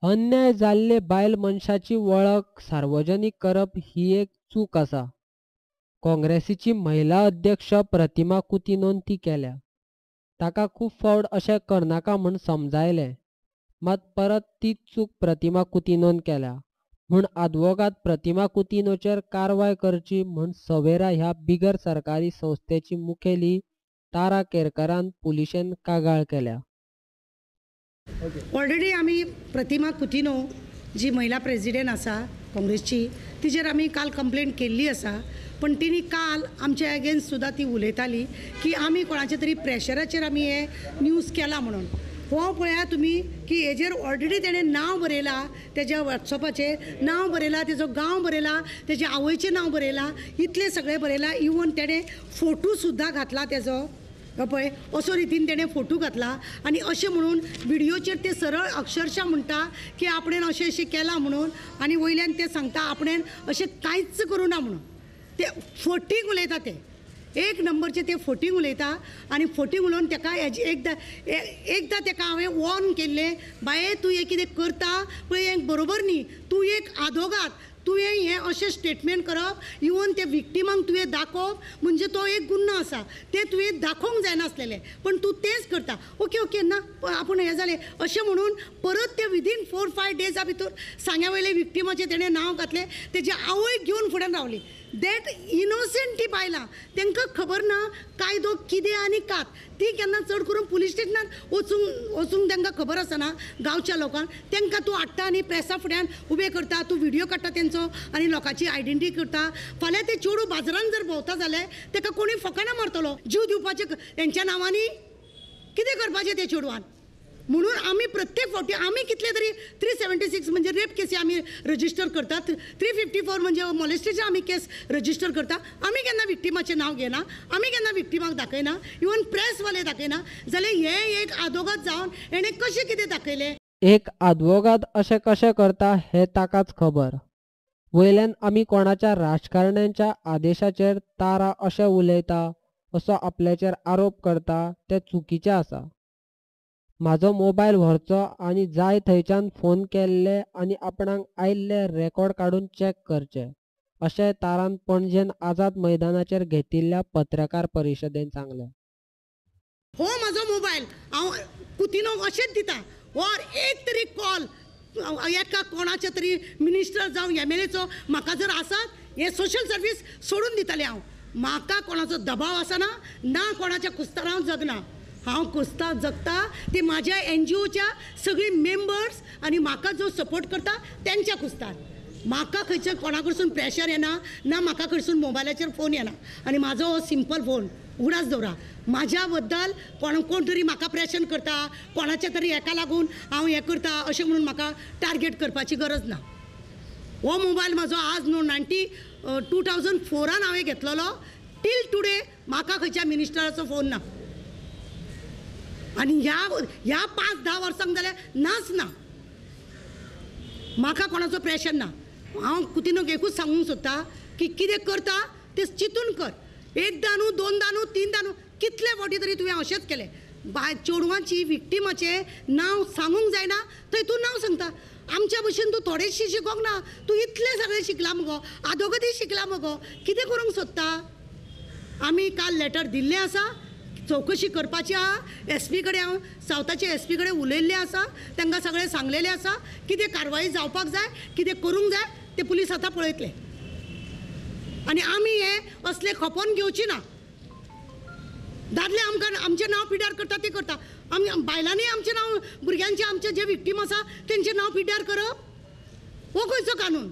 अन्याय जाल्ले बायल मनशाची वळख सार्वजनीक करप ही एक चूक आसा. काँग्रेसीची महिला अध्यक्ष प्रतिमा कुतिन्होन ती केल्या. ताका खूब फावट अशें करनाका म्हूण समजायलें, मात परत तीच चूक प्रतिमा कुतिन्होन केल्या म्हूण आदवोगाद प्रतिमा कुतिन्होचेर कारवाय करची म्हूण सवेरा ह्या बिगर सरकारी संस्थेची मुखेली तारा केरकरान पुलिशेन कागाळ केल्या. ऑलरेडी आमी प्रतिमा कुतिन्हो जी महिला प्रेजिडेंट आसा काँग्रेसची तिचेर आमी काल कंप्लेंट केल्ली आसा, पण तिणी काल आमच्या अगेन्स्ट सुद्दां ती उलयताली की आमी कोणाच्या तरी प्रेशराचेर आमी हे न्यूज केला म्हणून. हो पळया तुमी की हेजेर ऑलरेडी तेणें नांव बरयलां, तेज्या वॉट्सएपाचेर नांव बरयलां, तेजो गांव बरयला, तेज्या आवयचें नांव बरयलां, इतलें सगळें बरयलां. इवन तेणें फोटो सुद्दां घातला तेजो, पळय असो रितीन तेणें फोटो घातला आनी अशें म्हणून व्हिडियोचेर ते सरळ अक्षरशा म्हणटा की आपणें अशें अशें केलां म्हणून, आनी वयल्यान ते सांगता आपणें अशें कांयच करूं ना म्हणून. ते फटींग उलयता, ते एक नंबरचे ते फटींग उलयता आनी फटींग उलोवन तेका एकदां एकदां तेका हांवें वॉर्न केल्लें, बाये तूं हें कितें करता पळय हें बरोबर न्ही, तूं एक आदोगाद, तुवें हें अशें स्टेटमेंट करप, इवन ते विक्टिमांक तुवें दाखोवप म्हणजे तो एक गुन्यांव आसा, तें तुवें दाखोवंक जायनासलेलें, पण तूं तेंच करता. ओके ओके ना आपूण हें जालें अशें म्हणून परत ते विदीन 4-5 डेजा भितर सांग्या वयले विक्टिमाचें तेणें नांव घातलें, तेजी आवय घेवन फुड्यान रावली. That innocent ती बायलां, तांकां खबर ना कायदो कितें आनी कात, ती केन्ना चड करून पुलीस स्टेशनार वचूंक तांकां खबर आसना गांवच्या लोकांक, तांकां तूं हाडटा आनी प्रेसा फुड्यान उबें करता, तूं व्हिडियो काडटा तेंचो आनी लोकांची आयडेंटिटी करता. फाल्यां ते चेडूं बाजारान जर भोंवता जाल्यार ताका कोणी फकाणां मारतलो, जीव दिवपाचें तेंच्या नांवांनी कितें करपाचें ते चेडवान. म्हणून आमी प्रत्येक फावटी आमी कितले तरी 376 म्हणजे रेप केसी आमी रजिस्टर करतात, 354 म्हणजे मॉलेस्टेशन आमी केस रजिस्टर करता. आमी केन्ना विक्टिमाचें नांव घेना, आमी केन्ना विक्टिमाक दाखयना, इवन प्रेसवाले दाखयना. जाल्यार हें एक आदोगाद जावन हेणें कशें कितें दाखयलें? एक आदवोगाद अशें कशें करता हें ताकाच खबर. वयल्यान आमी कोणाच्या राजकारण्यांच्या आदेशाचेर तारा अशें उलयता असो आपल्याचेर आरोप करता तें चुकीचें आसा. म्हाजो मोबायल व्हरचो आनी जाय थंयच्यान फोन केल्ले आनी आपणाक आयिल्ले रेकॉर्ड काडून चॅक करचे अशें तारान पणजेन आझाद मैदानाचेर घेतिल्ल्या पत्रकार परिशदेन सांगलें. हो म्हाजो मोबायल हांव कुतिन्होक अशेंच दिता, और एक तरी कॉल एका कोणाच्या तरी मिनिस्टर जावं एमएलएचो म्हाका जर आसत हें सोशल सर्वीस सोडून दितालें हांव. म्हाका कोणाचो दबाव आसना, ना कोणाच्या कुस्तार हांव जगना. हांव कुस्तार जगता ती म्हाज्या एनजीओच्या सगळीं मेंबर्स आनी म्हाका जो सपोर्ट करता तेंच्या कुस्तार. म्हाका खंयच्या कोणा कडसून प्रेशर येना, ना म्हाका खंयसून मोबायलाचेर फोन येना. आनी म्हाजो हो सिंपल फोन उगडास दवरा, म्हाज्या बद्दल कोण तरी म्हाका प्रेशर करता, कोणाच्या तरी हेका लागून हांव हें करता अशें म्हणून म्हाका टार्गेट करपाची गरज ना. हो मोबायल म्हाजो आज न्हू 2004 हांवें घेतलेलो, टील टुडे म्हाका खंयच्या मिनिस्टराचो फोन ना. आनी ह्या 5-10 वर्सांक जाल्यार नाच ना, म्हाका कोणाचो प्रेशर ना. हांव कुतिन्होक एकूच सांगूंक सोदता की कितें करता तें चिंतून कर, एकदां न्हू, दोनदां न्हू, तीनदां न्हू, कितले फावटी तरी तुवें अशेंच केलें. बाय चेडवांची विक्टिमाचें नांव सांगूंक जायना थंय तूं नांव सांगता. आमच्या भशेन तूं थोडेशें शिकोंक ना, तूं इतलें सगळें शिकलां मगो, आदोगदी शिकलां मगो, कितें करूंक सोदता? आमी काल लेटर दिल्लें आसा, चवकशी करपाची आहा. एसपी कडेन हांव सावथाचे एसपी कडेन उलयल्लें आसा, तांकां सगळें सांगलेलें आसा कितें कारवाई जावपाक जाय, कितें करूंक जाय ते पुलीस आतां पळयतले. आनी आमी हे असले खपोवन घेवची ना. दादले आमकां आमचें नांव पिड्यार करता ते करता, आमी बायलांनी आमचें नांव, भुरग्यांचें, आमचें जे विक्टीम आसा तेंचें नांव पिड्यार करप हो खंयचो कानून?